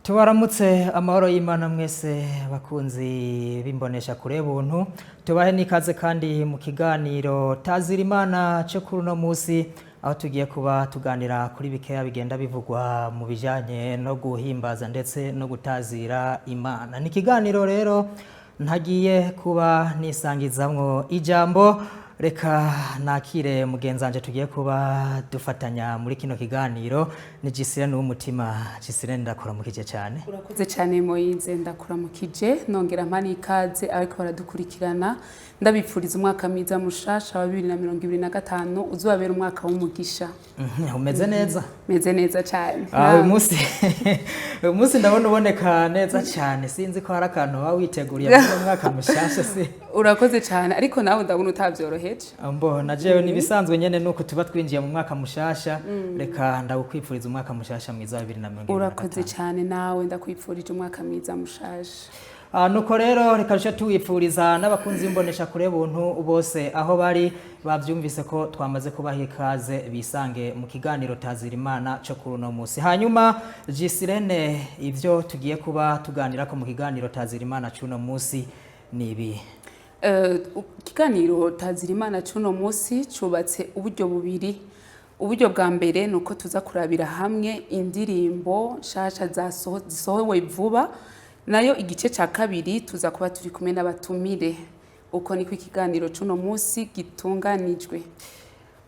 Tubaramutse amahoro y'Imana mwese bakunzi b'imbonesha kure buntu. Tubahe n'ikaze kandi mu kiganiro Tazira Imana cyo kuri uno munsi, aho tugiye kuba tuganira kuri bikeya bigenda bivugwa mu bijanye no guhimbaza ndetse no gutazira Imana. Ni ikiganiro rero ntagiye kuba nisangizamwo ijambo. Reka nakire mugenzi wanje tugiye kuba dufatanya muri kino kiganiro, ni Gisirene w'umutima. Gisirene, ndakuramukije cyane. Urakoze cyane Moyize, ndakuramukije nongera mpa n'ikaze ariko baradukurikirana, ndabipfuriza umwaka mwiza mushasha wa 2025, uzobabera umwaka w'umugisha. Umeze neza? Meze neza cyane. Uyu munsi ndabona uboneka neza cyane. Sinzi ko hari akantu waba witeguriye muri uno mwaka mushasha si? Urakoze cyane, ariko nawe ndabona utabyoroheje. Mbona jewe nibisanzwe nyene, nuko tuba twinjiye mu mwaka mushasha. Reka ndagukwipfuriza umwaka mushasha mwiza wa 2025. Urakoze cyane, nawe ndakwipfurije umwaka mwiza mushasha. Nuko rero reka duce tuwipfuriza n'abakunzi b'imbonesha kure buntu bose aho bari. Bavyumvise ko twamaze kubaha ikaze, bisange mu kiganiro Tazira Imana cyo kuri uno munsi. Hanyuma Gisirene, ivyo tugiye kuba tuganirako mu kiganiro Tazira Imana c'uno munsi ni ibi? Ikiganiro Tazira Imana c'uno munsi cubatse uburyo bubiri. Uburyo bwa mbere ni uko tuza kurabira hamwe indirimbo nshasha zisohowe vuba, nayo igice ca kabiri tuza kuba turi kumwe n'abatumire. Uko niko ikiganiro c'uno munsi gitunganijwe.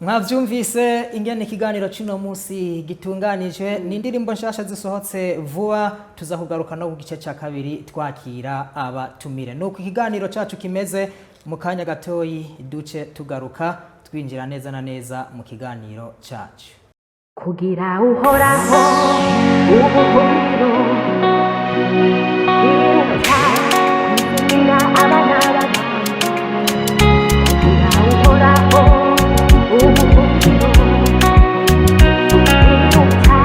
Mwavyumvise ingene ikiganiro c'uno munsi gitunganijwe. Ni indirimbo nshasha zisohotse vuba, tuza kugaruka no ku gice ca kabiri twakira abatumire. Nuko ikiganiro cacu kimeze. Mu kanya gatoyi duce tugaruka twinjira neza na neza mu kiganiro cacu. Kugira Uhoraho ubuhungiro biruta kugira abana bato, kugira Uhoraho ubuhungiro biruta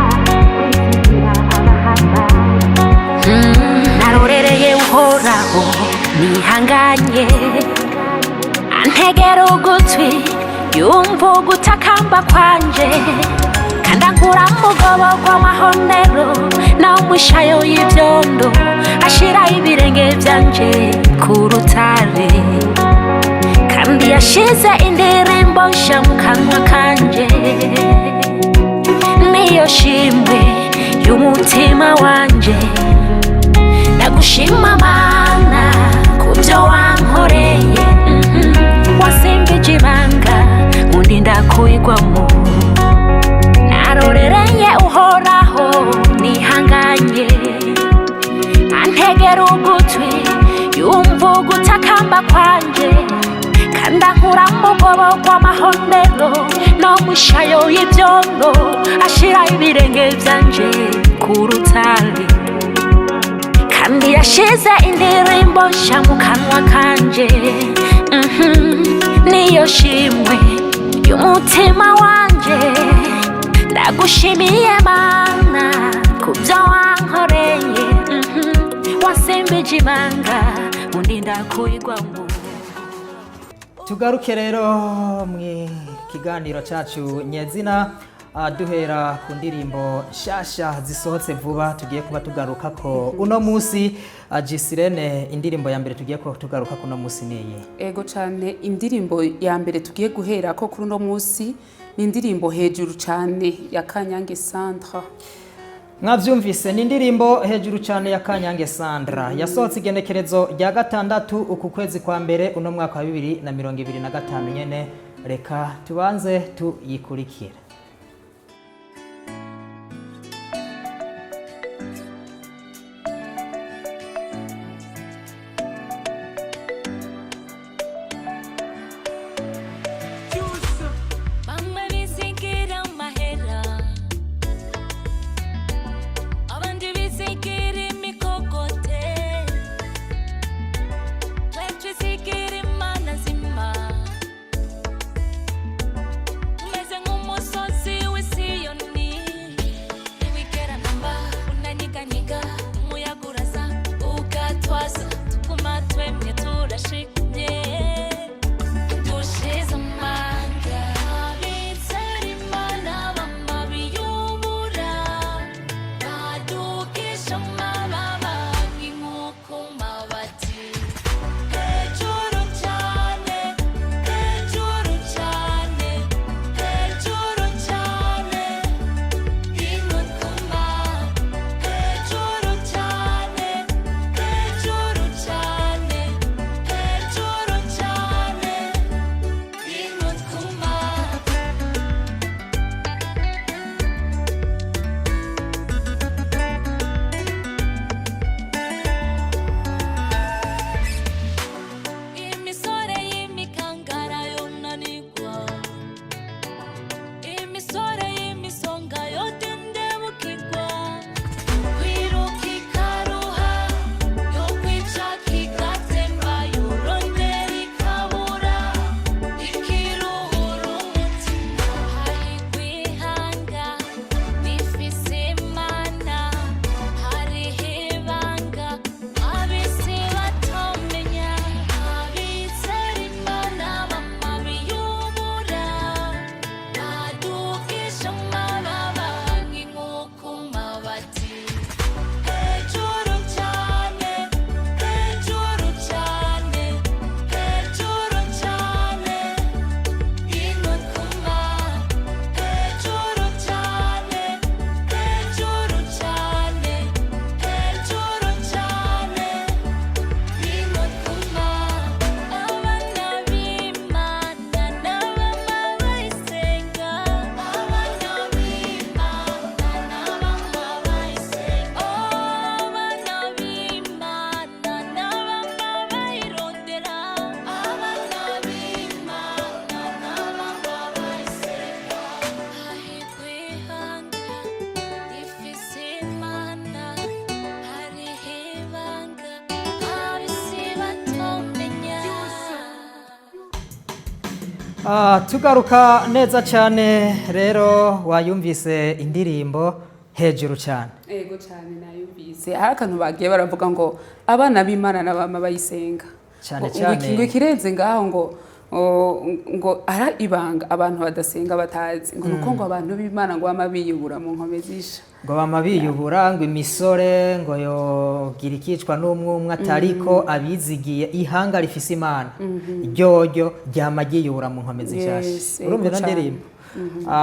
kwizigira abahambaye. Narorereye Uhoraho nihanganye, antegera ugutwi, yumva ugutakamba kwanje, kandi ankura mu mwobo w'amahonero nawo mwishayo y'ibyondo, ashiraho ibirenge byanje ku rutare, kandi yashize indirimbo nshya mu kanwa kanje, niyo shimwe y'umutima wanje. Ndagushima Mana kubyo wankoreye, wasimbije ibanga undinda kuyigwamo. Narorereye Uhoraho nihanganye, antegera ugutwi, yumva ugutakamba kwanje, kandi ankura mu mwobo w'amahonero no mwishayo y'ibyondo, ashira ibirenge byanje ku rutare, kandi yashize indirimbo nshya mu kanwa kanje, niyo shimwe y'umutima wanje. Ndagushimiye Mana kubyo wankoreye, wasimbije ibanga undinda kuyigwamo. Tugaruke rero mu kiganiro cacu nyezina, duhera ku ndirimbo nshasha zisohotse vuba tugiye kuba tugaruka ko uno munsi. Gisirene, indirimbo ya mbere tugiye kuba tugaruka ko uno munsi niyi? Ego cyane, indirimbo ya mbere tugiye guhera ko kuri uno munsi ni indirimbo Hejuru Cyane ya Kanyange Sandra. Mwavyumvise, ni indirimbo Hejuru Cyane ya Kanyange Sandra, yasohotse igenekerezo rya 6 uku kwezi kwa mbere uno mwaka wa 2025 nyene. Reka tubanze tuyikurikire. Bamwe bizigira amahera, abandi bizigira imikogote, twe twizigira Imana nzima. Tumeze nk'umusozi. Tugaruka neza cyane rero, wayumvise indirimbo Hejuru Cyane? Ego cyane, nayumvise. Hari akantu bagiye baravuga ngo abana b'Imana n'abama bayisenga. Cyane. Ngo Cyane. ngo ikirenze ngaho ngo ngo ara ibanga abantu badasenga batazi, ngo nuko ngo abantu b'Imana ngo bama biyubura mu nkomezi isha. Ngo bama biyubura, ngo imisore ngo yogira ikicwa n'umwumwe, atariko abizigiye ihanga rifise Imana ryoryo ryama ryiyubura mu nkomezi nshasha. Urumva Ego ino cane. ndirimbo,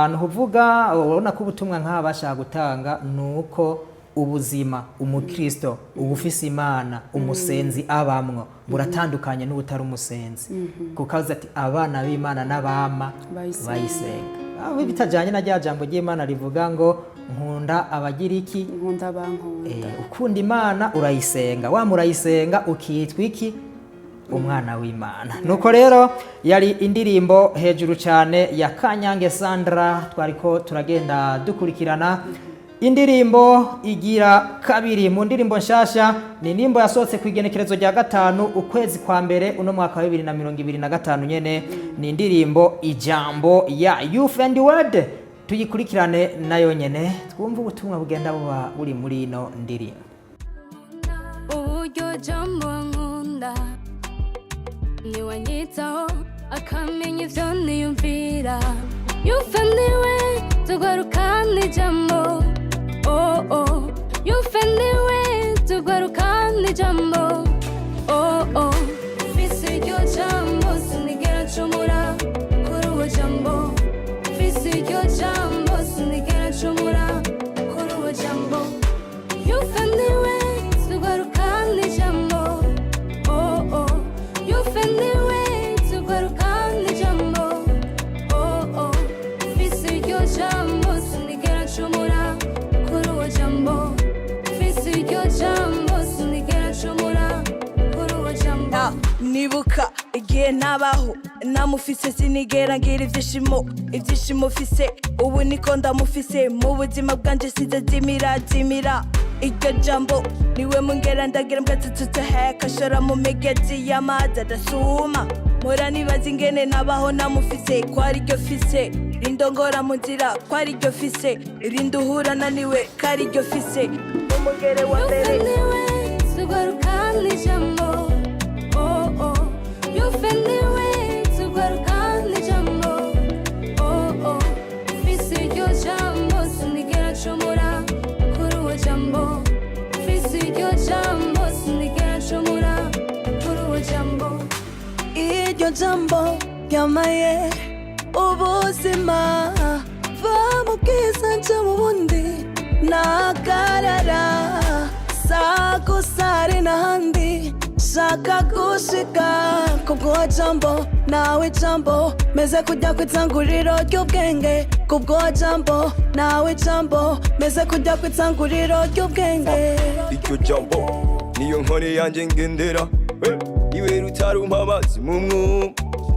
ni ukuvuga urabona ko ubutumwa nk'aba bashaka gutanga ni uko ubuzima umukristo uba ufise Imana, umusenzi abamwo buratandukanye n'ubutari umusenzi, kuko avuze ati abana b'Imana n'abama bayisenga. Bayisenga. Aho bitajyanye na rya jambo ry'Imana rivuga ngo nkunda abagira iki? Nkunda bankunda. Ukunda Imana urayisenga, wa murayisenga ukitwa iki? Umwana w'Imana. Nuko rero yari indirimbo Hejuru Cyane ya Kanyange Sandra. Twariko turagenda dukurikirana indirimbo igira kabiri mu ndirimbo nshasha. Ni indirimbo yasohotse ku igenekerezo rya 5 ukwezi kwa mbere uno mwaka wa 2025 nyene. Ni indirimbo Ijambo ya Youth and Word. Tuyikurikirane nayo nyene, twumve ubutumwa bugenda buba buri muri ino ndirimbo. Uburyo jambo nkunda, niwanyitaho akamenya ivyo niyumvira. Yufe niwe tugarukana ijambo, oh oh. Yufe niwe tugarukana ijambo, oh oh. Mfise iryo jambo sinigera ncumura kuri uwo jambo. Mfise iryo jambo sinigera ncumura kuri uwo jambo. Yufe niwe tugarukana ijambo, oh oh. Yufe niwe tugarukana ijambo, oh oh. Mfise iryo jambo sinigera ncumura kuri uwo jambo. Mfise iryo jambo sinigera ncumura kuri uwo jambo. Nibuka igihe nabaho namufise, sinigera ngira ibyishimo. Ibyishimo mfise ubu niko ndamufise. Mu buzima bwanje sinze zimira zimira. Iryo jambo niwe mungera ndagira mbwatututse heka ashora mu migezi y'amazi adasuma. Mpora nibaza ingene nabaho namufise, ko ari ryo fise rindongora mu nzira, ko ari ryo fise rinduhura naniwe, ko ari ryo fise umugere wa mbere. Yufe niwe tugarukana ijambo, oh oh. Yufe niwe tugarukana ijambo, oh oh. Mfise iryo jambo sinigera ncumura kuri uwo jambo. Mfise iryo jambo sinigera ncumura kuri uwo jambo. Iryo jambo ryamaye ubuzima, va mu bwiza nja mu bundi, nagarara sagusare n'ahandi shaka gushika. Kubwo jambo nawe jambo meze kujya kwitsanguriro ry'ubwenge. Kubwo jambo nawe jambo meze kujya kwitsanguriro ry'ubwenge. Iryo jambo niyo nkoni yanjye ngendera. Iwe rutarumpa amazi mu mwuma,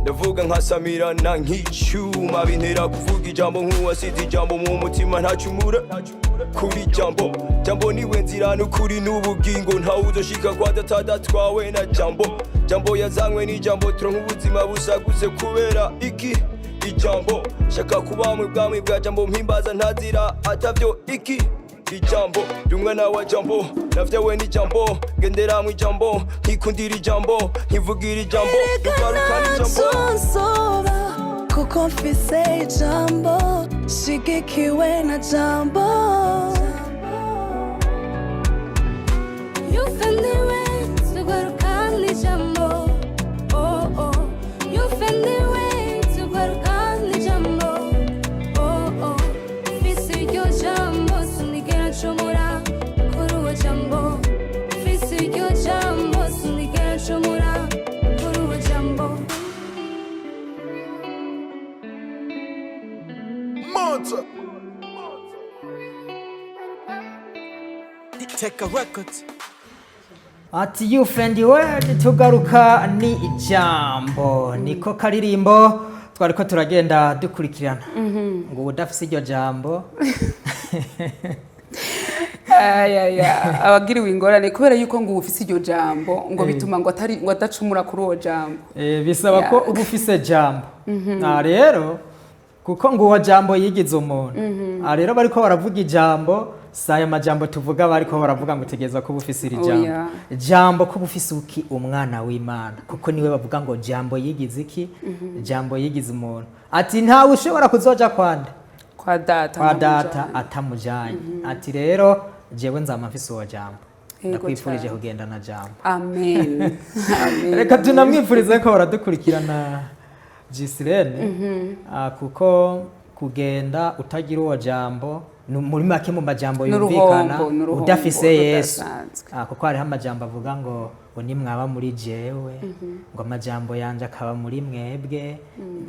ndavuga nkasamirana nk'icyuma, bintera kuvuga ijambo nk'uwasize ijambo mu mutima, ntacumura kuri jambo. Jambo niwe nzira n'ukuri n'ubugingo, ntawe uzoshika kwa data adatwawe na jambo. Jambo yazanywe n'ijambo, turonka ubuzima busagutse kubera iki? Ijambo. Shaka kuba mu bwami bwa jambo, mpimbaza ntazira atavyo iki? Ijambo. Ndi umwana wa jambo, navyawe n'ijambo, ngendera mu ijambo, nkikundira ijambo, nkivugira ijambo, rugarukana ijambo. Nsoba kuko mfise ijambo, shigikiwe na jambo. Yufe niwe tugarukana ijambo, oh oh. Yufe niwe tugarukana ijambo, oh oh. Mfise iryo jambo sinigera ncumura kuri uwo jambo. Mfise iryo jambo sinigera ncumura kuri uwo jambo. Monster. Take a record. Ati Youth and Word tugaruka ni ijambo, niko karirimbo twariko turagenda dukurikirana, ngo udafise iryo jambo. Ayaya, abagiriwe ingorane kubera yuko ngo ufise iryo jambo ngo bituma ngo atari ngo adacumura kuri uwo jambo. Bisaba ko uba ufise jambo. Rero kuko ngo uwo jambo yigize umuntu. Rero bariko baravuga ijambo, si aya majambo tuvuga bariko baravuga ngo utegerezwa kuba ufise iri jambo. Oya. Jambo kuba ufise uki umwana w'Imana, kuko niwe bavuga ngo jambo yigize iki, jambo yigize umuntu. Ati ntawe ushobora kuzoja kwande kwa data kwa data ntamujanye. atamujanye. Ati rero jewe nzama mfise uwo jambo. Yego Ndakwifurije cane. kugenda na jambo. Amen. Amen. Reka tunamwifurize ko baradukurikirana Gisilene, kuko kugenda utagira uwo jambo muri make mu majambo N'uruhombo, yumvikana n'uruhombo udafise Yesu. rudasanzwe. Kuko hariho amajambo avuga ngo nimwaba muri jewe, ngo amajambo yanje akaba muri mwebwe,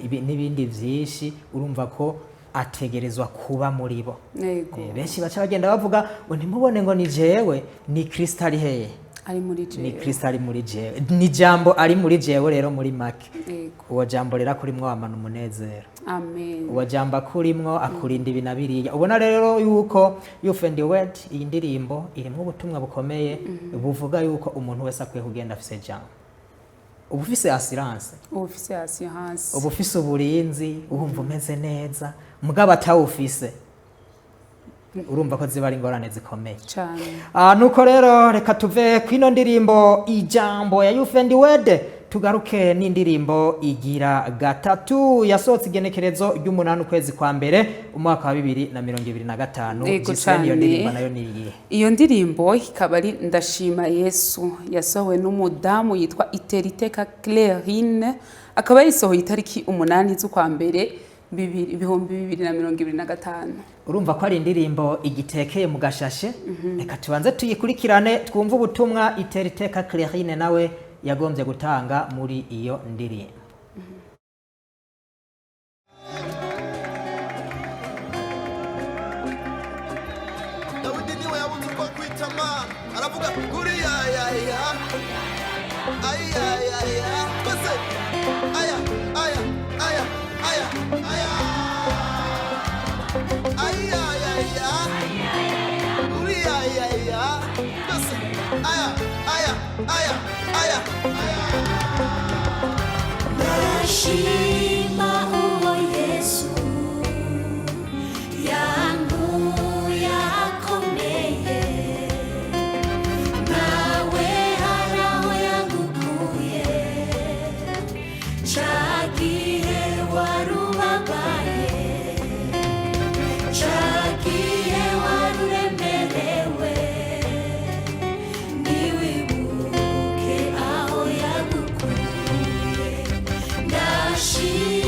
n'ibindi vyinshi, urumva ko ategerezwa kuba muri bo. Yego. Benshi baca bagenda bavuga ngo ntimubone ngo ni jewe, ni Kristo ari hehe? Ari muri Ni jewe. Kristo ari muri jewe, ni jambo ari muri jewe. Rero muri make, Yego. uwo jambo rero akurimwo wamana umunezero. Amen. Uwo jambo akurimwo akurinda ibi na biriya. Ubona rero yuko Youth and Word, iyi ndirimbo irimwo ubutumwa bukomeye buvuga yuko umuntu wese akwiye kugenda afise jambo, uba ufise assurance, Ufise assurance, uba ufise uburinzi, wumva umeze neza. Mugabo atawufise, urumva ko ziba ari ingorane zikomeye cane. Nuko rero reka tuve kwino ndirimbo ijambo ya Youth and Word, tugaruke n'indirimbo igira gatatu yasohotse igenekerezo ry'umunani ukwezi kwa mbere umwaka wa 2025. Yego Giselene, iyo cane. ndirimbo nayo ni iyihe? Iyo ndirimbo ikaba ari Ndashima Yesu, yasohowe n'umudamu yitwa Iteriteka Clairine, akaba yayisohoye itariki 8 z'ukwa mbere 2025. Urumva ko ari indirimbo igitekeye mu gashashe. Reka tubanze tuyikurikirane, twumve ubutumwa Iteriteka Clairine nawe yagombye gutanga muri iyo ndirimbo. Dawidi niwe yabuze uko kwitama, aravuga kuri ya ya ya aya ya ya twese aya aya aya aya aya aya ya ya kuri ya ya ya twese aya aya aya aya aya. Ndashima uwo Yesu yankuye akomeye, nawe hari aho yagukuye ca gihe warubabaye, ca gihe waruremerewe, ntiwibuke aho yagukuye. Ndashima.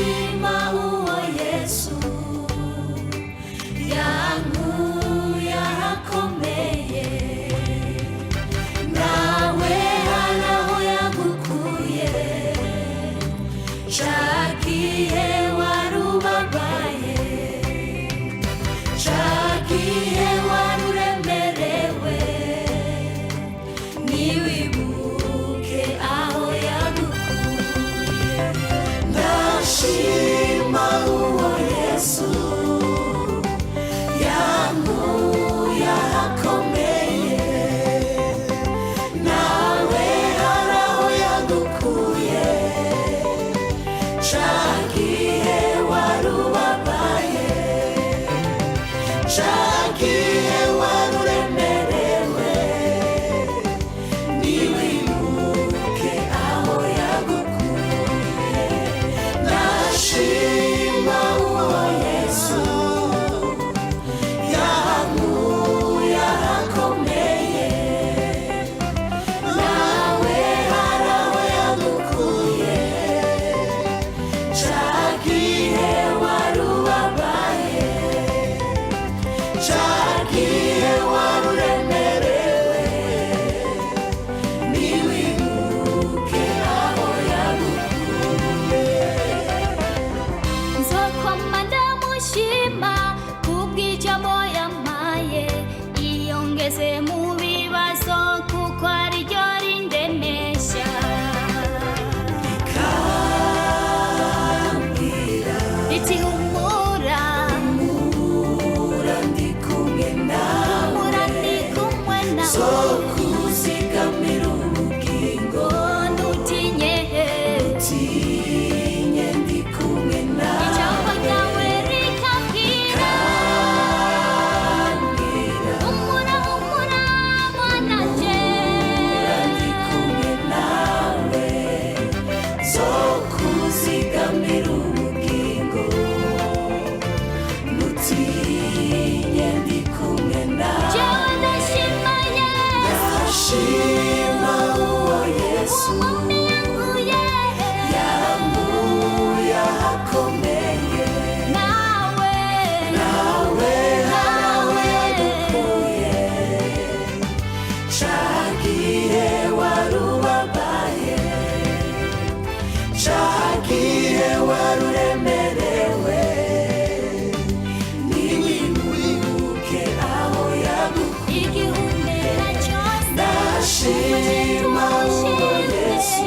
Ndashima uwo Yesu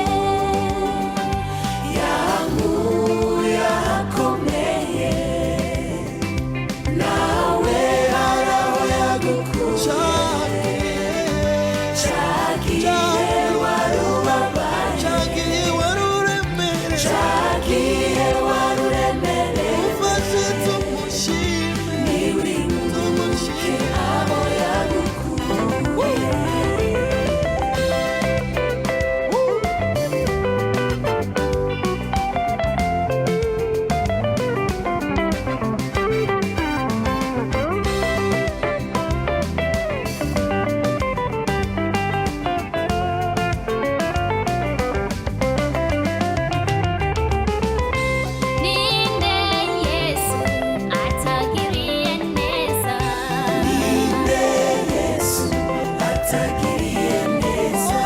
yankuye ahakomeye, nawe hari aho yagukuye. Cagiye warubabaye, Cagiye waruremereye, cagiye waruremereye, ufashe tumushime, ntiwibuke aho yagukuye. Ninde Yesu atagiriye neza? Ninde Yesu atagiriye neza?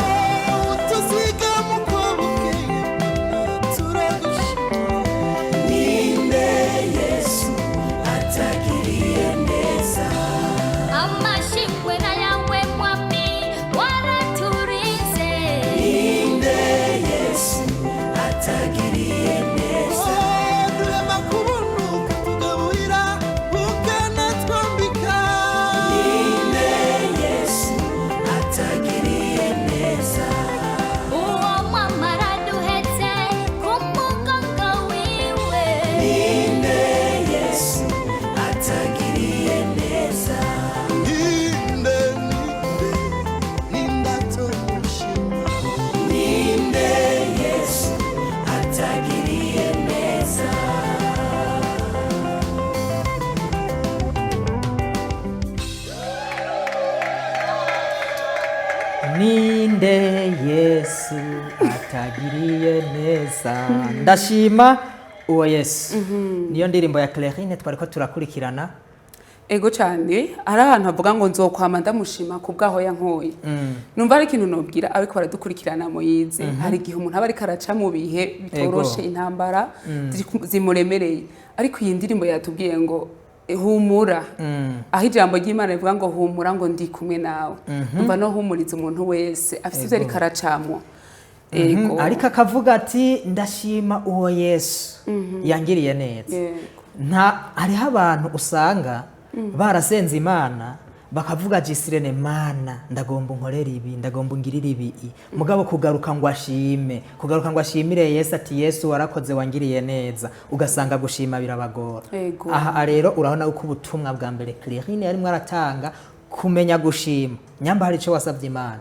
Utuzigama uko bukeye, turagushima. Ninde Yesu atagiriye neza? Amashimwe na yawe mwami waraturinze. Ninde Yesu atagiriye neza? Duhema kubona ukatugaburira, ukanatwambika. Ninde Yesu atagiriye neza? Uwo mwamara duhetse ku mugongo wiwe. Ninde Yesu atagiriye neza? Ninde, ninde, ninde atomushima? Ninde Yesu atagiriye neza? Ninde Yesu atagiriye neza? Ndashima uwo Yesu. Niyo ndirimbo ya Clairine twariko turakurikirana. Ego cyane, hari ahantu havuga ngo nzokwama ndamushima ku bwaho yankoye. Numva ari ikintu nobwira ariko baradukurikirana Moyize. Hari igihe umuntu aba ariko araca mu bihe bitoroshe, Ego. intambara zimuremereye, ariko iyi ndirimbo yatubwiye ngo humura, aho ijambo ry'Imana rivuga ngo humura, ngo ndi kumwe nawe. Numva no humuriza umuntu wese afite ivyo ariko aracamwo. Ego. Ariko akavuga ati ndashima uwo Yesu yangiriye neza. Yego. Nta hariho abantu usanga barasenze Imana bakavuga jisirene mana ndagomba unkorere ibi, ndagomba ungirire ibi, mugabo kugaruka ngo ashime, kugaruka ngo ashimire Yesu ati Yesu warakoze wangiriye neza, ugasanga gushima birabagora. Ego. Aha rero urabona uko ubutumwa bwa mbere Clairine yarimo aratanga, kumenya gushima nyamba hari icyo wasabye Imana,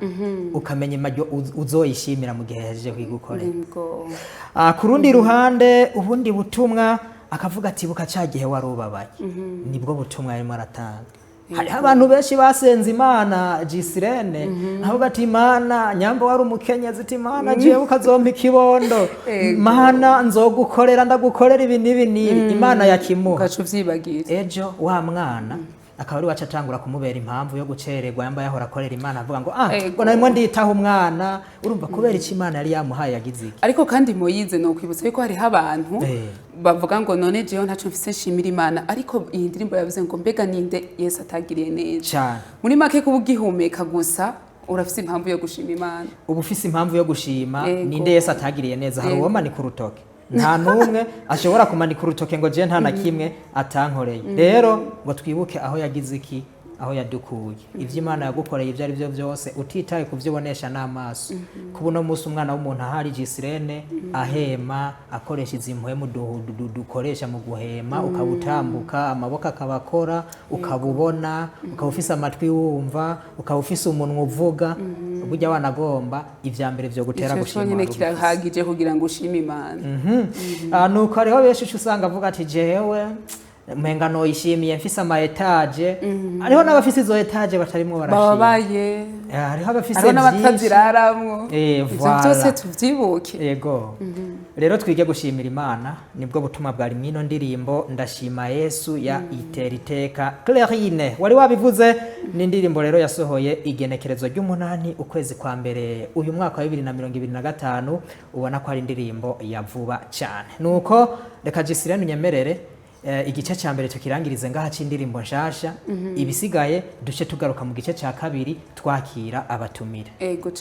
ukamenya imaryo uzoyishimira mu gihe yahejeje kuyigukorera. Yego. Ah, ku rundi ruhande ubundi butumwa akavuga ati buka cya gihe wari ubabaye, nibwo butumwa yarimo aratanga. Hariho abantu benshi basenze Imana jisirene avuga ati Imana nyamba wari umukenyezi, ati Imana jewe ukazompa ikibondo, Ego. Mana nzogukorera, ndagukorera ibi n'ibi n'ibi, Imana yakimuha Ugaca uvyibagira. Ejo wa mwana akaba ari wacu atangura kumubera impamvu yo gucererwa, yamba yahora akorera Imana avuga ngo ah, Ego. ngo narimo nditaho umwana. Urumva kubera icyo Imana yari yamuhaye yagize iki? Ariko kandi Moyize nokwibutsa yuko hariho abantu Eh. bavuga ngo none jewe ntaco mfise nshimira Imana, ariko iyi ndirimbo yavuze ngo mbega ninde Yesu atagiriye neza? Cane. Muri make kuba ugihumeka gusa urafise impamvu yo gushima Imana. Uba ufise impamvu yo gushima. Ego. Ninde Yesu atagiriye neza? Hari Ego. uwomanika urutoke? Nta n'umwe ashobora kumanika urutoke ngo je nta na kimwe atankoreye. Rero ngo twibuke aho yagize iki, aho yadukuye, ivyo Imana yagukoreye ibyo ari byo byose, utitaye ku byo ubonesha n'amaso. Kuba uno munsi umwana w'umuntu ahari jisirene ahema, akoresha izi mpwemu dukoresha mu guhema, ukaba utambuka, amaboko akaba akora, ukaba ubona, ukaba ufise amatwi wumva, ukaba ufise umunwa uvuga, burya wanagomba ivya mbere vyo gutera Ico gushima conyene wari ubifise. kirahagije kugira ngo ushime Imana. Ah, nuko hariho benshi uca usanga avuga ati jewe umenga noyishimiye mfise ama etaje. Hariho n'abafise izo etaje batarimwo barashima. Bababaye. Hariho abafise Hariho vyinshi. n'abataziraramwo. Eh, Ivyo voilà. vyose tuvyibuke. Yego. Rero twige gushimira Imana, nibwo butumwa bwari mwino ndirimbo ndashima Yesu ya itera iteka Clairine. Wari wabivuze, ni indirimbo rero yasohoye igenekerezo ry'umunani ukwezi kwa mbere uyu mwaka wa 2025, ubona ko ari indirimbo ya vuba cyane. Nuko reka Jisirene unyemerere Igice cya mbere tukirangirize ngaha c'indirimbo nshasha, ibisigaye duce tugaruka mu gice cya kabiri twakira abatumire. Ego.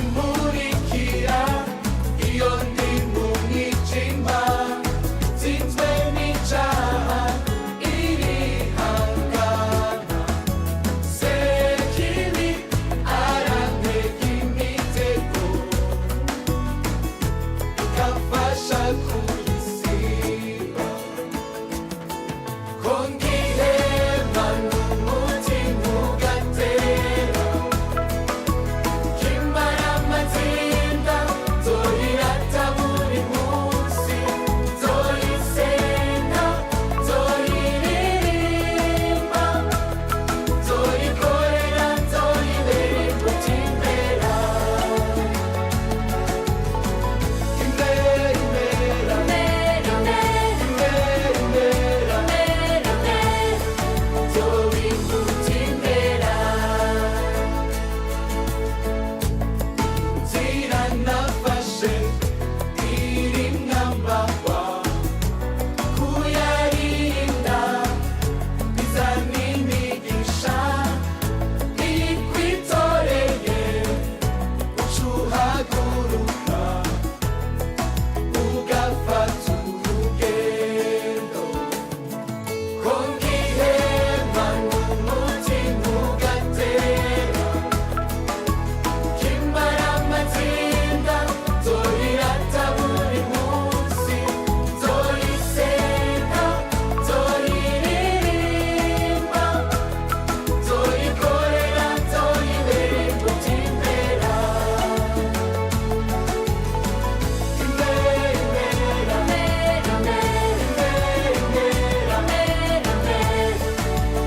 Ndamimurikira iyo ndi mu mwijima, nsinzwe n'icyaha irihangana, sekibi arantega imitego ikamfasha kuyisiba, ko ngihema n'umutima ugatera. Kimara amatsinda nzoyirata buri munsi, nzoyisenga, nzoyiririmba, nzoyikorera, nzoyibera imbuto imbera imbera imbera imbera imbera, nzoba imbuto imbera. Nzira nafashe irimwo amahwa, kuyarinda bizana imigisha, ikwitoreye uca uhaguruka ugafata urugendo, ko ngihema n'umutima ugatera. Kimara amatsinda nzoyirata buri munsi, nzoyisenga, nzoyiririmba, nzoyikorera, nzoyibera imbuto imbera imbera imbera imbera imbera,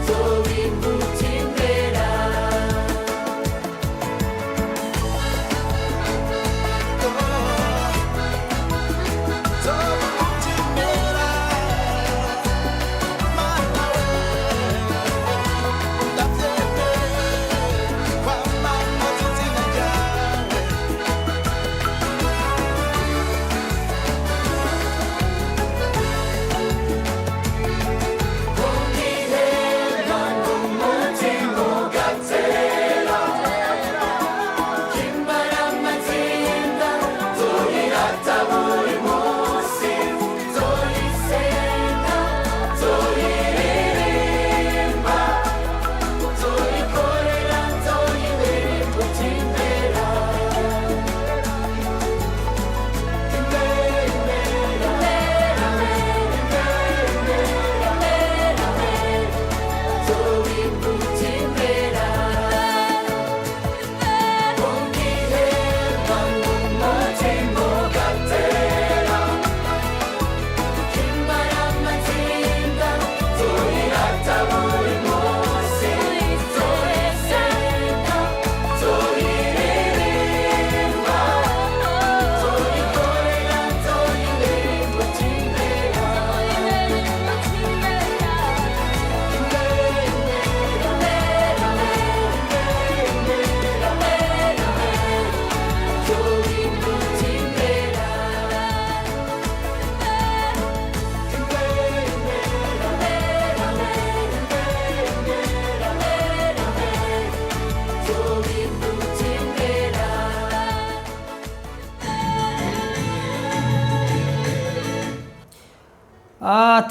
nzoba imbuto imbera.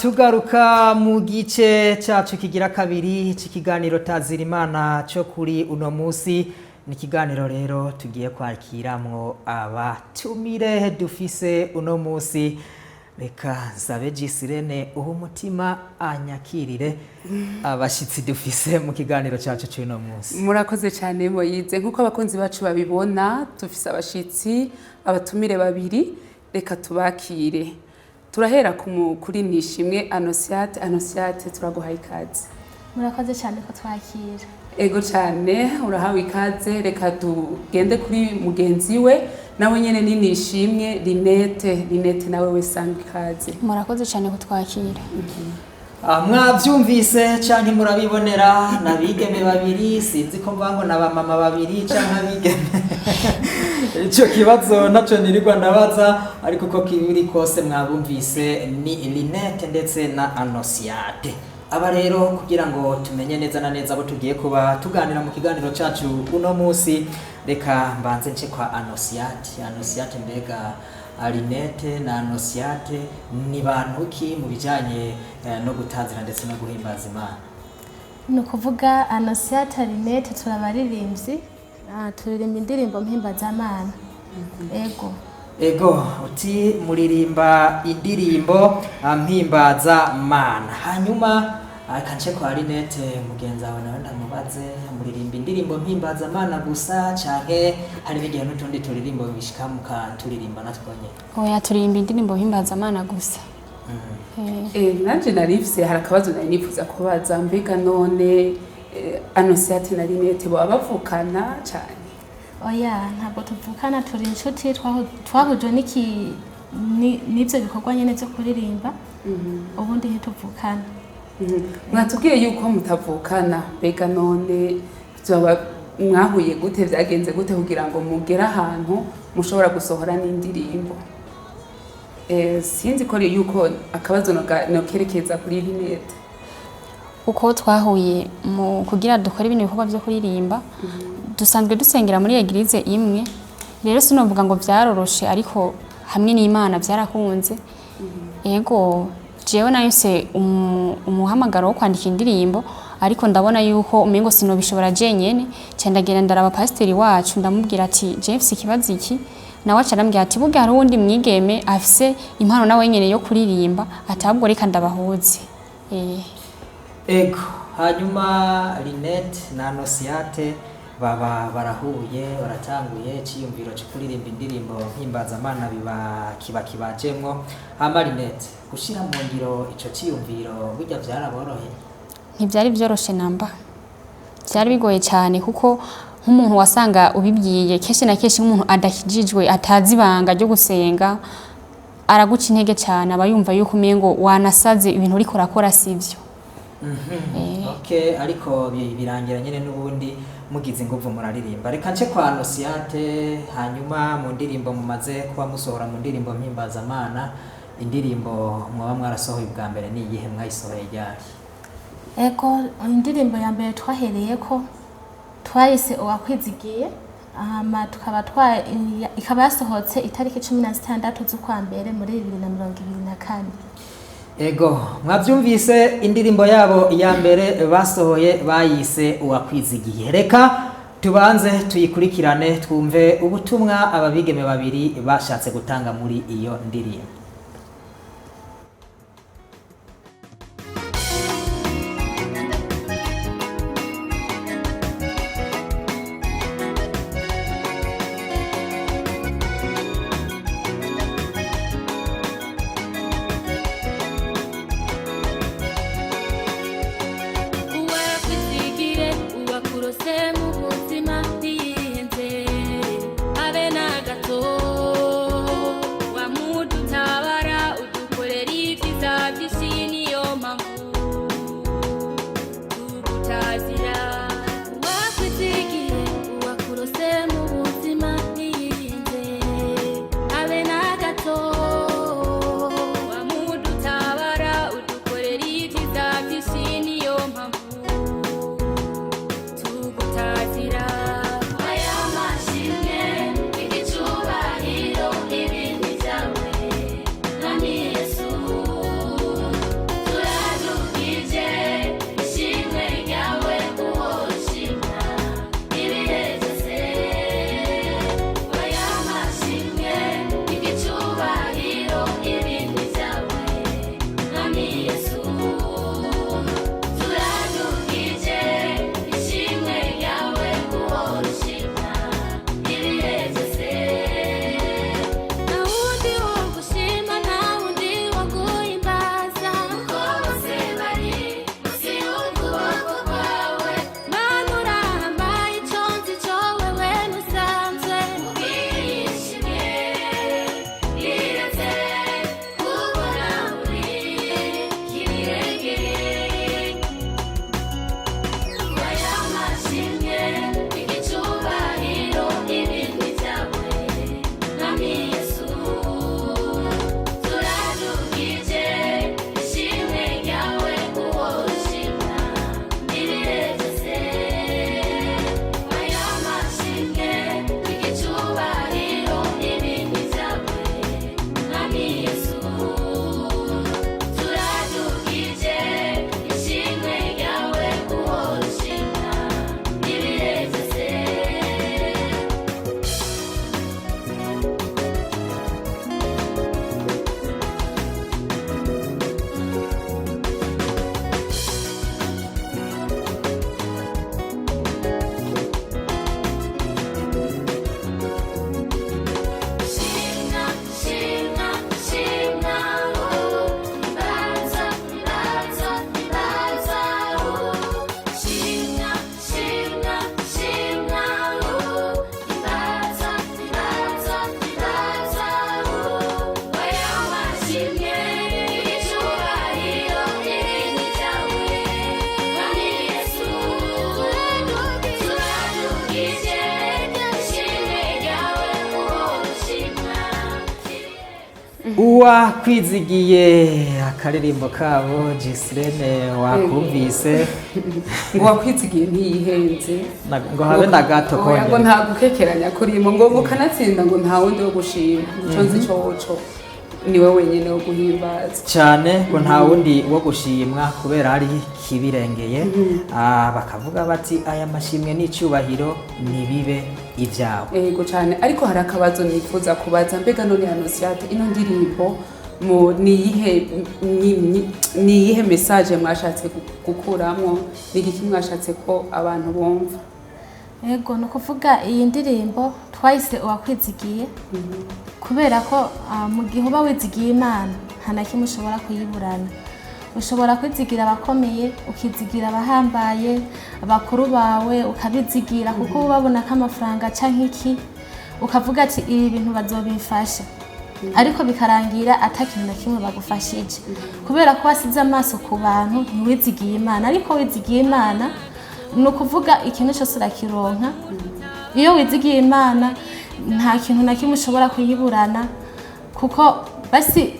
Tugaruka mu gice cyacu kigira kabiri cy'ikiganiro Tazirimana cyo kuri uno munsi. Ni ikiganiro rero tugiye kwakiramwo abatumire dufise uno munsi. Reka nsabe Gisirene uha umutima anyakirire abashitsi dufise mu kiganiro cyacu cy'uno munsi. Murakoze cyane Moyize. Nk'uko abakunzi bacu babibona, dufise abashitsi, abatumire babiri. Reka tubakire. Turahera kuri Nishimwe Anosiate. Anosiate, turaguhaye ikaze. Murakoze cyane ko twakira. Ego cyane, urahawe ikaze. Reka tugende kuri mugenzi we, nawe nyene ni Nishimwe Linete. Linete, nawe we sanga ikaze. Murakoze cyane kutwakira. Mwavyumvise canke murabibonera, nabigeme babiri, sinzi ko mvuga ngo na bamama babiri canke abigeme, ico kibazo naco nirirwa ndabaza, ariko uko kibiri kose mwabumvise, ni Linete ndetse na Anosiate. Aba rero, kugira ngo tumenye neza na neza abo tugiye kuba tuganira mu kiganiro cacu uno musi, reka mbanze nce kwa Anosiate. Anosiate, mbega Linete na Anosiate ni bantu ki mu bijanye no gutazira ndetse no guhimbaza Imana? Ni ukuvuga Anosiata, Linete, turabaririmbyi, turirimba indirimbo mpimbazamana, ego. Ego, uti muririmba indirimbo mpimbaza mana. Hanyuma kance kwa Linete mugenzi wawe, nawe ndamubaze: muririmba indirimbo mpimbaza mana gusa, canke hari n'igihe n'utundi turirimbo bishika mukaturirimba natwo nyene? Oya, turirimba indirimbo mpimbazamana gusa. Nanje narifise, hari akabazo nari nifuza kubaza. Mbega none Anosiate na Linete baba bavukana cane? Oya, ntabwo tuvukana, turi inshuti, twahujwe n'ibyo bikorwa nyine byo kuririmba, ubundi ntituvukana. Mwatubwiye yuko mutavukana, mbega none vyoba mwahuye gute, vyagenze gute kugira ngo mugere ahantu mushobora gusohora n'indirimbo? Sinzi ko yuko akabazo nokerekeza kuri Linete. Uko twahuye mu kugira dukore ibintu bikorwa byo kuririmba, dusanzwe dusengera muri église imwe. Rero sinovuga ngo vyaroroshe, ariko hamwe n'Imana byarakunze. Ego, jewe nahise umuhamagaro wo kwandika indirimbo, ariko ndabona yuko umengo sinobishobora jenyene, ca ndagenda ndaraba pasiteri wacu, ndamubwira ati: "Je mfise ikibazo iki." Nawe aca arambwira ati: "Burya hari uwundi mwigeme afise impano nawe nyene yo kuririmba," ati: "Ahubwo reka ndabahuze." Ego, hanyuma Linette na Anosiate baba barahuye, baratanguye iciyumviro cyo kuririmba indirimbo mpimbazamana, biba kiba kibajemwo. Hama Linette, gushira mu ngiro ico ciyumviro burya vyaraboroheye? Ntibyari byoroshe namba, byari bigoye cyane, kuko nk'umuntu wasanga ubibwiye kenshi na kenshi, nk'umuntu adakijijwe, atazi ibanga ryo gusenga, araguca intege cyane, aba yumva yuko umengo wanasaze, ibintu uriko urakora sivyo. Okay, ariko birangira nyene n'ubundi mugize inguvu muraririmba. Reka nce kwa Anosiate. Hanyuma mu ndirimbo mumaze kuba musohora, mu ndirimbo mpimbazamana, indirimbo mwaba mwarasohoye ubwa mbere ni iyihe? Mwayisohoye ryari? Ego, indirimbo ya mbere twahereye ko twayise Uwakwizigiye, hama tukaba twa ikaba yasohotse itariki 16 z'ukwa mbere muri 2024. Ego, mwabyumvise, indirimbo yabo ya mbere basohoye bayise Uwakwizigiye. Reka tubanze tuyikurikirane, twumve ubutumwa ababigeme babiri bashatse gutanga muri iyo ndirimbo. Uwakwizigire, uwakurose mu buzima ntiyihenze, abe na gato wamuduta. Uwakwizigiye, akaririmbo kabo. Gislene, wakumvise? Ngo wakwizigiye ntiyihenze. Ngo habe na gato. Oya, ngo Konyene. nta gukekeranya kurimo, ngo kanatsinda, ngo nta wundi wo gushima, ngo nzi coco niwe wenyine wo guhimbaza. Cyane, ngo nta wundi wo gushimwa kubera ari kibirengeye. Bakavuga bati aya mashimwe n'icyubahiro nibibe ibyawe. Yego cyane, ariko hari akabazo nifuza kubaza. Mbega none Anosiate, ino ndirimbo mu niyihe niyihe message mwashatse gukuramwo? Ni igiki mwashatse ko abantu bumva? Ego, ni ukuvuga iyi ndirimbo twayise Uwakwizigiye kubera ko mu gihe uba wizigiye Imana nta na kimwe ushobora kuyiburana. Ushobora kwizigira abakomeye, ukizigira abahambaye, abakuru bawe ukabizigira kuko uba ubabona ko amafaranga canke iki, ukavuga ati ibi bintu bazobimfasha, ariko bikarangira ata kintu na kimwe bagufashije kubera ko wasize amaso ku bantu, ntiwizigiye Imana. Ariko wizigiye Imana, ni ukuvuga ikintu cyose urakironka. Iyo wizigiye Imana nta kintu na kimwe ushobora kuyiburana, kuko basi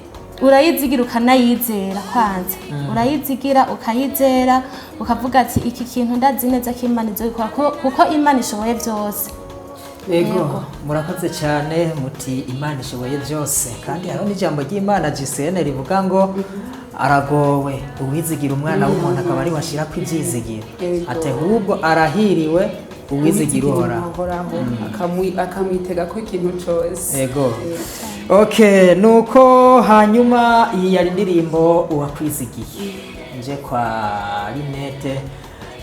urayizigira ukanayizera. Kwanza urayizigira ukayizera, ukavuga ati iki kintu ndazi neza ko Imana izobikora, kuko Imana ishoboye byose. Yego, murakoze cyane. Muti Imana ishoboye byose, kandi hariho n'ijambo ry'Imana, Gisene, rivuga ngo aragowe uwizigira umwana w'umuntu akaba ari we ashyira ku ibyizigiro. Yego. Ati ahubwo arahiriwe uwizigira Uhoraho. Uhoraho, akamwitega ko ikintu cose. Ego. Okay, nuko hanyuma iyi yari indirimbo Uwakwizigiye. Nje kwa Linete.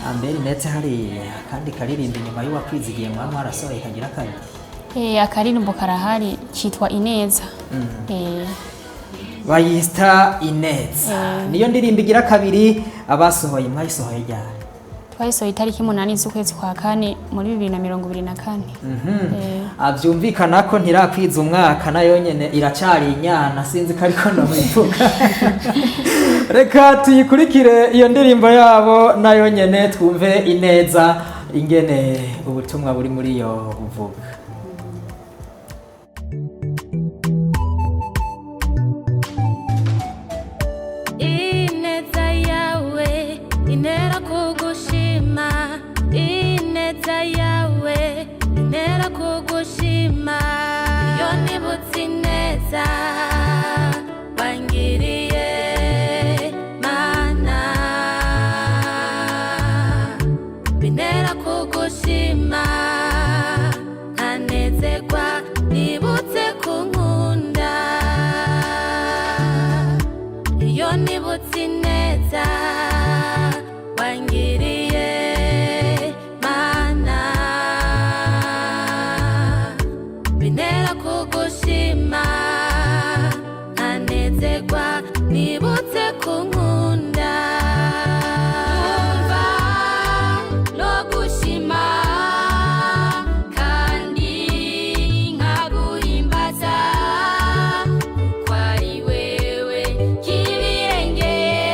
Ambe Linete, hari akandi karirimbo inyuma y'Uwakwizigiye mwaba mwarasohoye kagira kabiri? Akaririmbo karahari, kitwa Ineza. Bayita Ineza. Niyo ndirimbo igira kabiri abasohoye. Mwayisohoye ryari? Twayisohoye itariki 8 z'ukwezi kwa kane muri 2024. Byumvikana ko ntirakwiza umwaka, nayo nyene iracari inyana, sinzi ko ariko ndabivuga. Reka tuyikurikire iyo ndirimbo yabo nayo nyene, twumve Ineza ingene ubutumwa buri muri yo buvuga. Ineza yawe intera kugushima, ineza yawe intera kugushima. Iyo nibutse ineza wangiriye Mana, bintera kugushima, nkanezerwa nibutse kunkunda. Iyo nibutse ineza wangiriye Mana, bintera kugushima, nkanezerwa nibutse kunkunda. Numva no gushima kandi nkaguhimbaza, kuko ari wewe kibirengeye,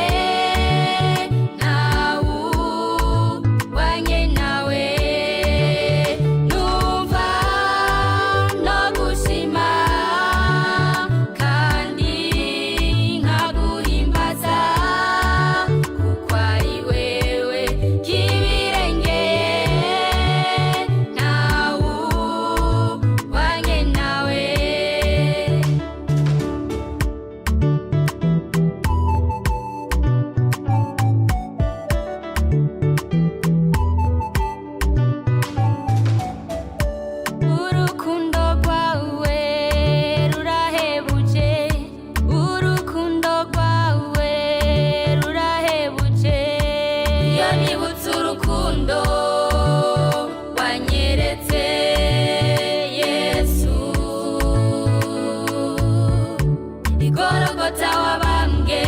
ntawuhwanye nawe. Numva no gushima kandi nkaguhimbaza, kuko ari wewe kibirengeye, ntawuhwanye nawe. Urukundo rwawe rurahebuje, urukundo rwawe rurahebuje. Iyo nibutse urukundo wanyeretse Yesu, igorogota wabambwe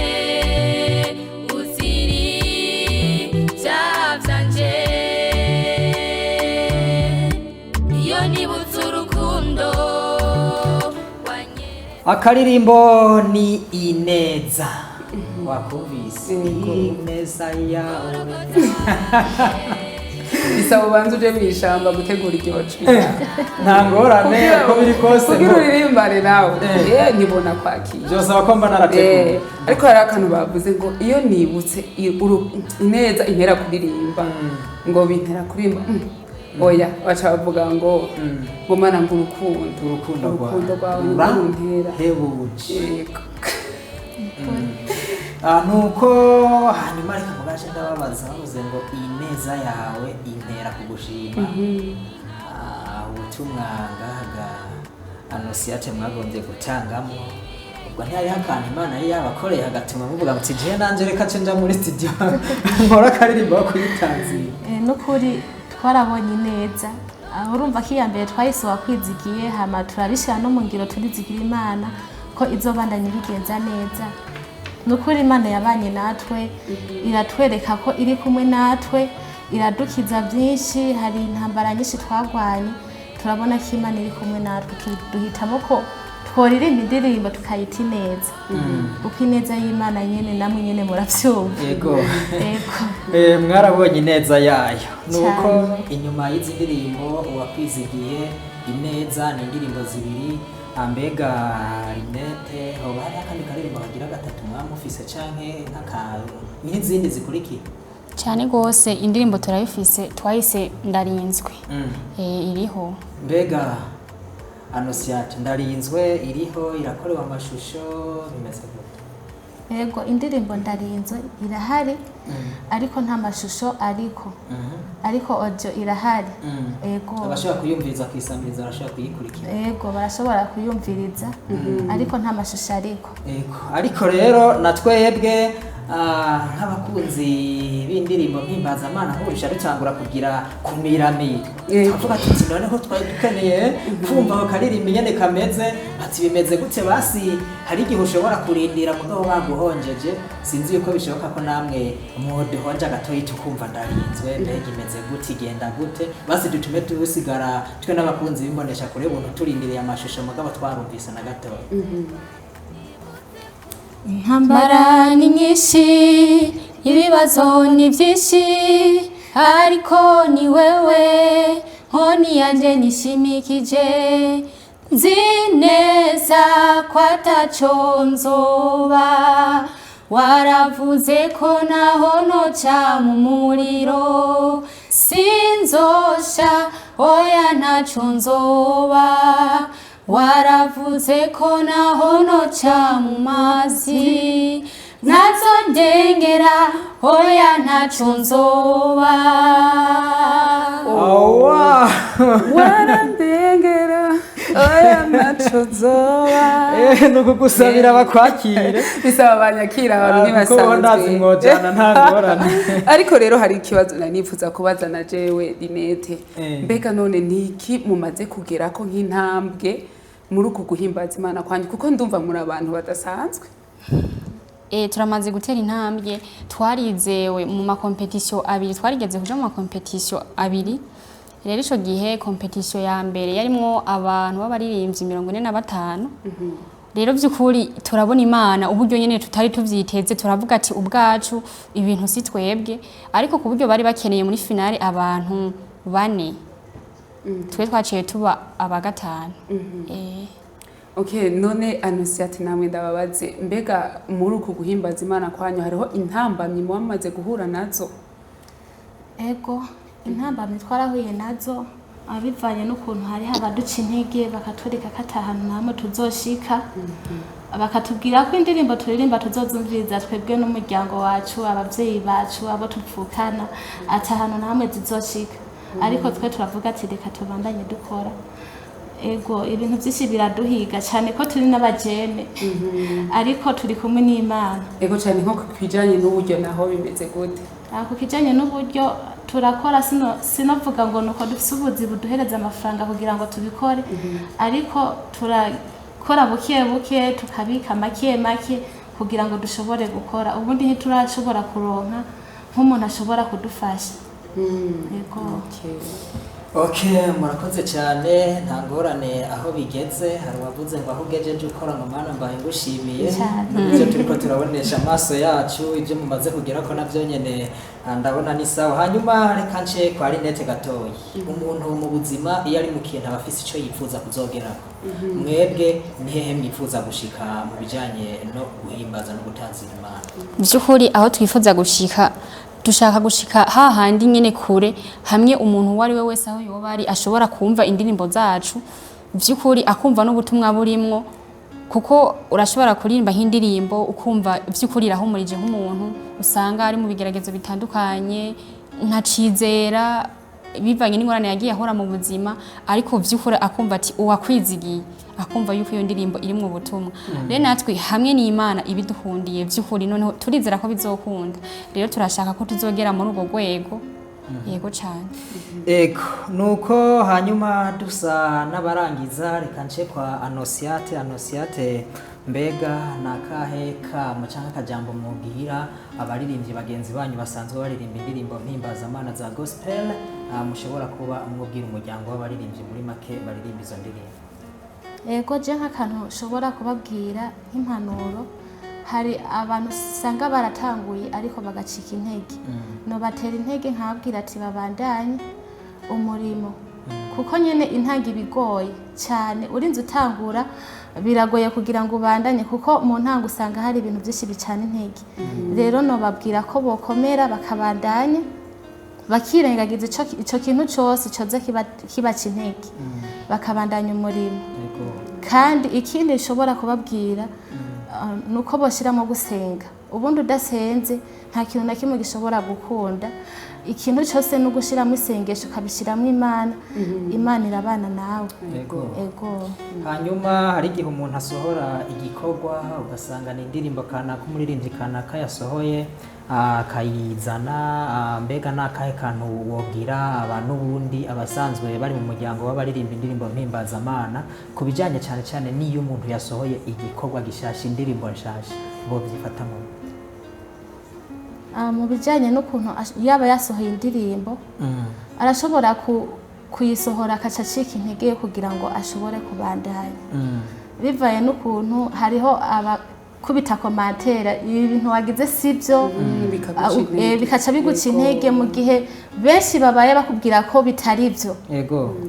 uziri byaha byanje. Iyo nibutse urukundo wanyeretse. Akaririmbo ni Ineza, wakumvise? Yego. Ineza yawe. Bisaba ubanze uje mw'ishamba gutegura iryo jwi. Nta ngorane, uko biri kose kugira uririmbane nawe. Eh. Ntibona kwakira. Byosaba ko mba narateguye. Ariko hari akantu bavuze ngo iyo nibutse ineza intera kuririmba, ngo bintera kuririmba. Oya, baca bavuga ngo mana, ngo urukundo Urukundo urukundo rwawe rwa runtera hebuje. Yego. Nuko hanyuma reka mugace ndababaza, bavuze ngo ineza yawe intera kugushima. Ubutumwa ngahaga Anosiate mwagombye gutangamo, ubwo ntihariho akantu Imana yari yabakoreye hagatuma muvuga muti jewe nanje reka nce nja muri studio nkora akaririmbo ko kuyitanzira? N'ukuri twarabonye neza. Urumva ko iya mbere twahise Wakwizigiye, hama turabishyira no mu ngiro, turizigira Imana ko izobandanya ibigenza neza. Nukuri Imana yabanye natwe, iratwereka ko iri kumwe natwe, iradukiza byinshi. Hari intambara nyinshi twagwanye, turabona ko Imana iri kumwe natwe. Duhitamo ko tworirimba indirimbo tukayita Ineza, kuko ineza y'Imana nyene namwe nyene muravyumva. Yego. Yego. Mwarabonye ineza yayo, nuko Cyane. inyuma y'izi ndirimbo Uwakwizigiye, Ineza, ni indirimbo zibiri. Ambega Rinete, hoba hariho akandi karirimbo kagira gatatu mwamufise, canke nk'izindi zikurikiye? Cyane rwose, indirimbo turayifise, twahise Ndarinzwe. Iriho. Mbega Anosiate, Ndarinzwe iriho, irakorewe amashusho, bimeze gute? Yego, indirimbo Ndarinzwe irahari, ariko nta mashusho ariko, ariko audio irahari. Yego. Abashobora kuyumviriza kwisamiriza barashobora kuyikurikira? Yego, barashobora kuyumviriza, ariko nta mashusho ariko. Yego, ariko rero na twebwe nk'abakunzi b'indirimbo mpimbazamana nk'ubu duca dutangura kugira kumiramira, tukavuga tuti noneho twari dukeneye kumva ako karirimbo nyene kameze, ati bimeze gute? Basi hari igihe ushobora kurindira mugabo baguhonjeje. Sinzi yuko bishoboka ko namwe muduhonje gatoyi tukumva Ndarinzwe, mbega imeze gute, igenda gute, basi dutume dusigara twe n'abakunzi b'imbonesha kure buntu turindiriye amashusho, mugabo twarumvise na gatoya. Intambara ni nyinshi, ibibazo ni byinshi, ariko ni wewe nkoni yanjye nishimikije. Nzi neza ko ataco nzoba, waravuze ko naho noca mu muriro sinzosha, oya ntaco nzoba. Waravuze ko naho noca mu mazi ntazo ndengera, oya ntaco nzoba. Awa! Warandengera, oya ntaco nzoba. Ni ukugusabira bakwakire. Bisaba banyakira, abantu Ah, kuko bo ndazi ntibasanzwe. mwojana nta ngorane. Ariko rero hari ikibazo nari nifuza kubaza na jewe Linete. Mbega none niki mumaze kugerako nk'intambwe muri uku guhimbaza Imana kwanyu? Kuko ndumva muri abantu badasanzwe. Turamaze gutera intambwe, twarizewe mu makompetisiyo abiri, twarigeze kuja mu makompetisiyo abiri. Rero ico gihe kompetisiyo ya mbere yarimwo abantu b'abaririmbyi 45. Rero by'ukuri turabona Imana uburyo nyene tutari tuvyiteze, turavuga ati ubwacu ibintu si twebwe, ariko ku buryo bari bakeneye muri finale abantu bane, twe twaciye tuba aba gatanu. Okay, none Anosiate, namwe ndababaze, mbega muri uku guhimbaza Imana kwanyu hariho intambamyi muba guhura nazo? Ego, intambamyi twarahuye nazo, bivanye n'ukuntu hariho abaduca intege bakatwereka ko ata hantu na hamwe tuzoshika, bakatubwira ko indirimbo turirimba tuzozumviriza twebwe n'umuryango wacu, abavyeyi bacu, abo tuvukana, ata hantu na hamwe zizoshika. Ariko twe turavuga ati reka tubandanye dukora. Ego, ibintu byinshi biraduhiga cyane ko turi n'abajene, ariko turi kumwe n'Imana. Ego cyane. Nko ku bijanye n'uburyo naho bimeze gute? Ku kijanye n'uburyo, turakora, sinovuga ngo nuko dufise ubuzi buduhereza amafaranga kugira ngo tubikore, ariko turakora buke buke, tukabika make make kugira ngo dushobore gukora. Ubundi ntiturashobora kuronka nk'umuntu ashobora kudufasha. Yego. Okay. Okay, murakoze cyane, nta ngorane aho bigeze. Hari uwavuze ngo aho ugejeje ukora ngo Mana mbaye ngushimiye. Cyane. Ibyo turiko turabonesha amaso yacu, ibyo mumaze kugera ko nabyo nyene, ndabona ni sawa. Hanyuma reka nce kwa Linette gatoyi. Umuntu mu buzima iyo ari mu kintu aba afise ico yifuza kuzogerako. Mwebwe ni hehe mwifuza gushika mu bijanye no guhimbaza no gutazira Imana? By'ukuri aho twifuza gushika, dushaka gushika hahandi nyene kure, hamwe umuntu uwo ari we wese aho yoba ari ashobora kumva indirimbo zacu, by'ukuri akumva n'ubutumwa burimwo, kuko urashobora kuririmba nk'indirimbo ukumva by'ukuri irahumurije nk'umuntu usanga ari mu bigeragezo bitandukanye, nkacizera bivanye n'ingorane yagiye ahora mu buzima, ariko by'ukuri akumva ati uwakwizigiye, akumva yuko iyo ndirimbo irimwo ubutumwa. Rero natwe hamwe n'Imana ibiduhundiye by'ukuri, noneho turizera ko bizokunda. Rero turashaka ko tuzogera muri urwo rwego. Yego cyane. Ego, nuko hanyuma dusa n'abarangiza, reka nce kwa Anosiate. Anosiate, mbega ni akahe kamo cyangwa akajambo mubwira abaririmbyi bagenzi banyu basanzwe baririmba indirimbo mpimbazamana za gospel, mushobora kuba mwubwira umuryango w'abaririmbyi muri make baririmba izo ndirimbo? Ego, je nk'akantu nshobora kubabwira nk'impanuro, hari abantu usanga baratanguye ariko bagacika intege. Nobatera intege nkababwira ati babandanye umurimo, kuko nyine intanga ibigoye cyane. Urinze utangura biragoye kugira ngo ubandanye, kuko mu ntango usanga hari ibintu byinshi bicana intege. Rero nobabwira ko bokomera bakabandanya, bakirengagiza ico kintu cose coza kibaca intege, bakabandanya umurimo. Ego. Kandi ikindi nshobora kubabwira, ni uko boshyiramo gusenga. Ubundi udasenze nta kintu na kimwe gishobora gukunda. Ikintu cyose ni ugushyiramo isengesho, ukabishyiramo Imana, Imana irabana nawe. Ego. Ego. Hanyuma hari igihe umuntu asohora igikorwa, ugasanga ni indirimbo kanaka, umuririmbyi kanaka yasohoye, akayizana. Mbega ni akahe kantu wobwira abantu ubundi abasanzwe bari mu muryango w'abaririmba indirimbo mpimbazamana ku bijyanye cyane cyane n'iyo umuntu yasohoye igikorwa gishasha, indirimbo nshasha, bobyifatamo? Mu bijyanye n'ukuntu yaba yasohoye indirimbo, arashobora kuyisohora akaca acika intege yo kugira ngo ashobore kubandanya, bivaye n'ukuntu hariho abakubita commentaire, ibi bintu wagize sibyo, Bikaguca intege. Bikaca biguca intege mu gihe benshi babaye bakubwira ko bitari byo,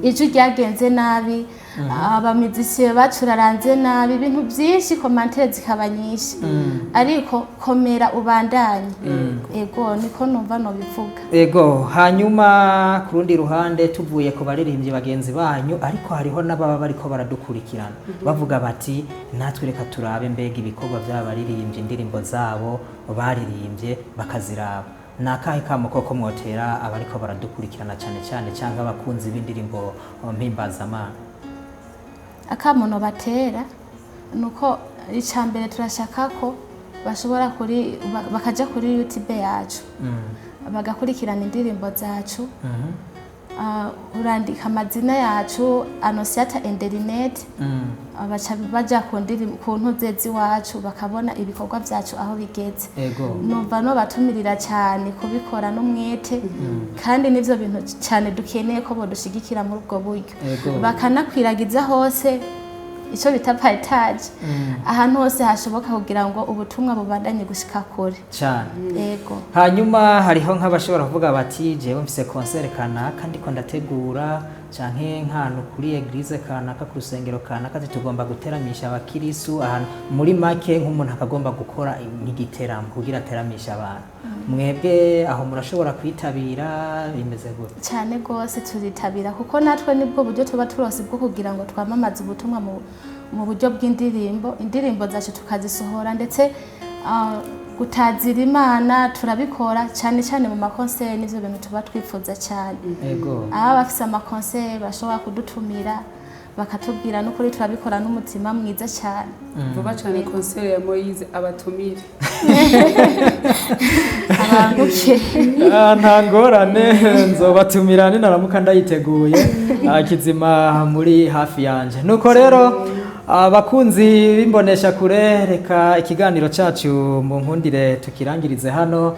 ijwi ryagenze nabi, abamizisiye bacuraranze nabi, ibintu byinshi, commentaire zikaba nyinshi. Ariko komera ubandanye. Ego, niko numva nobivuga. Ego, hanyuma ku rundi ruhande, tuvuye ku baririmbyi bagenzi banyu, ariko hariho n'ababa bariko baradukurikirana bavuga bati natwe reka turabe mbega ibikorwa by'aba baririmbyi, indirimbo zabo baririmbye bakaziraba. Ni akahe kamo koko mwotera abariko baradukurikirana cyane cyane, cyangwa abakunzi b'indirimbo mpimbazamana? Akamono batera ni uko icya mbere turashaka ko bashobora kuri bakaja kuri YouTube yacu, bagakurikirana indirimbo zacu. Urandika amazina yacu, Anosiata Enderinet, baca baja ku ku ntuze z'iwacu, bakabona ibikorwa byacu aho bigeze. Numva no batumirira cyane kubikora n'umwete, kandi n'ivyo bintu cyane dukeneye ko bodushigikira muri ubwo buryo, bakanakwiragiza hose icyo bita partage, ahantu hose hashoboka, kugira ngo ubutumwa bubandanye gushika kure. Cyane. Yego. Hanyuma hariho nk'abashobora kuvuga bati jewe mfise concert kanaka ndiko ndategura, canke nk'ahantu kuri église kanaka, ku rusengero kanaka, ati tugomba guteramisha abakirisu ahantu, muri make nk'umuntu akagomba gukora nk'igiteramo kugira ateramishe abantu. Mwebwe aho murashobora kwitabira? Bimeze gute? Cyane rwose turitabira, kuko natwe nibwo buryo tuba turose bwo kugira ngo twamamaze ubutumwa mu buryo bw'indirimbo. Indirimbo zacu tukazisohora, ndetse gutazira Imana turabikora cyane cyane mu makonseri, n'ivyo bintu tuba twifuza cyane. Aba bafise amakonseri bashobora kudutumira, bakatubwira, n'ukuri turabikora n'umutima mwiza cyane. Vuba cyane concert ya Moise abatumire. Abanguke. Nta ngorane, nzobatumira ninaramuka ndayiteguye. Kizima muri hafi yanje. Nuko rero abakunzi b'imbonesha kure, reka ikiganiro cacu mu nkundire tukirangirize hano.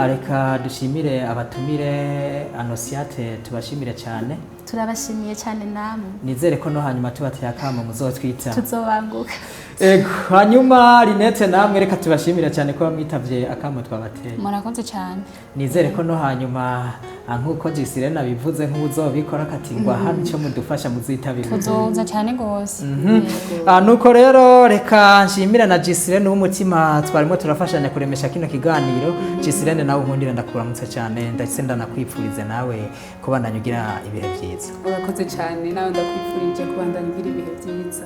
Reka dushimire abatumire. Anosiate, tubashimire cyane. Turabashimiye cyane namwe. Nizere ko no hanyuma tubateye akamo muzotwita. Tuzobanguka. Ego, hanyuma Rinete, namwe reka tubashimira cyane ko mwitavye akamo twabateye. Murakoze cyane. Nizere ko no hanyuma nk'uko Gisirene abivuze, nk'uzobikora akatingwa hano icyo mudufasha, muzitabira. Tuzoza cyane gose. Nuko rero reka nshimire na Gisirene w'umutima twarimo turafashanya kuremesha kino kiganiro. Gisirene, nawe unkundira ndakuramutse cyane, ndetse ndanakwipfurize nawe kubandanya ugira ibihe byiza. Urakoze cyane, nawe ndakwifurije kubandanya ugira ibihe byiza.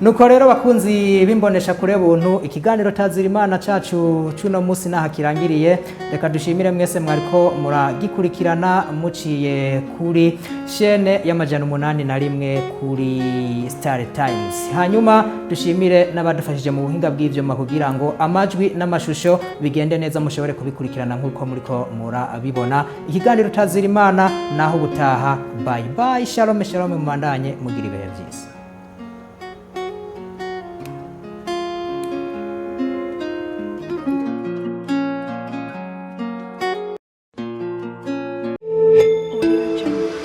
Nuko rero bakunzi b'imbonesha kure buntu, ikiganiro Tazira Imana cacu cuno munsi naha kirangiriye. Reka dushimire mwese mwariko muragikurikirana muciye kuri shene ya 801 kuri Star Times. Hanyuma dushimire n'abadufashije mu buhinga bw'ivyuma kugira ngo amajwi n'amashusho bigende neza, mushobore kubikurikirana nk'uko muriko murabibona. Ikiganiro Tazira Imana naho ubutaha. Bye bye, shalom shalom, mubandanye mugira ibihe byiza. Audio Jungle.